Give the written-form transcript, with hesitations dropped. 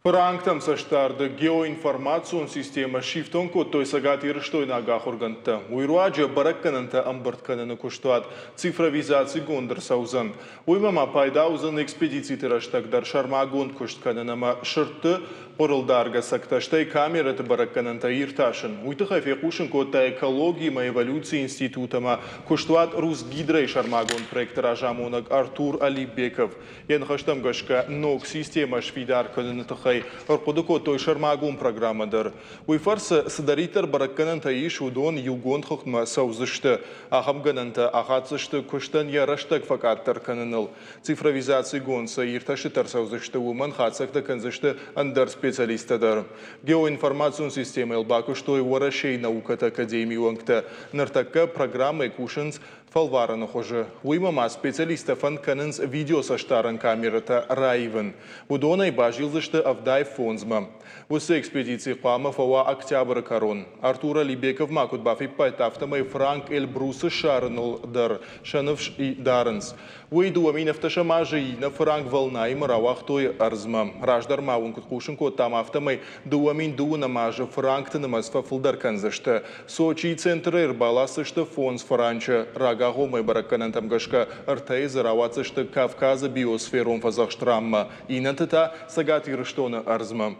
Фыранктӕм цӕстдарды геоинформацион системӕ сифтонг кодтой цӕгатирыстойнаг ахуыргӕндтӕ. Уый руаджы бӕрӕггӕнӕнтӕ ӕмбырд кӕныны куыстуат цифровизацигонд ӕрцӕудзӕн. Уыимӕ ма пайда уыдзӕн экспедициты рӕстӕг дӕр сӕрмагонд куыст кӕнын ӕмӕ сырдты хъуырылдаргӕ цӕгтӕ, стӕй камерӕты бӕрӕггӕнӕнтӕ иртасын. Уый тыххӕй фехъусын кодта экологи ӕмӕ эволюцийы институт ӕмӕ куыстуат Русгидро-йы сӕрмагонд проекты разамонӕг Артур Алибеков. Йӕ ныхӕстӕм гӕсгӕ, ног системӕ сфидар кӕныны тыххӕй ӕрхъуыды кодтой сӕрмагонд программӕ дӕр. Уый фӕрцы цыдӕриддӕр бӕрӕггӕнӕнтӕ ис, уыдон иугонд хыгъдмӕ цӕудзысты. Ахӕм гӕнӕнтӕ ахаддзысты куыстӕн йӕ рӕстӕг фӕкъаддӕр кӕныныл. Цифровизацигонд цы иртӕстытӕ ӕрцӕудзысты, уымӕн хатдзӕгтӕ кӕндзысты ӕндӕр специалисттӕ дӕр. Геоинформацион системӕйыл бакуыстой Уӕрӕсейы наукӕты академийы уӕнгтӕ. Ныртӕккӕ программӕйы кусынц фӕлварӕны хуызы. Уыимӕ ма специалисттӕ фӕнд кӕнынц видеоцӕстдарӕн камерӕтӕ раивын. Уыдонӕй базилдзысты 75-мӕ. Уыцы экспедици хъуамӕ фӕуа октябры кӕрон. Артур Алибеков ма куыд бафиппайдта, афтӕмӕй Франк Эльбрусы ссарыныл дӕр сӕ ныфс дарынц. Уый 2017 азы иннӕ фыранк Волнаимӕ рауагътой ӕрдзмӕ. Раздӕр ма уын куыд хъусын кодтам, афтӕмӕй 2020 азы фыранкты нымӕц фӕфылдӕр кӕндзысты. Сочийы центрӕй ӕрбаласдзысты фондз фыранчы. Рагагъоммӕ бӕрӕггӕнӕнтӕм гӕсгӕ ӕртӕйы дзы рауадздзысты Кавказы биосферон фӕдзӕхст раммӕ, иннӕты та Цӕгат Ирыстоны ӕрдзмӕ.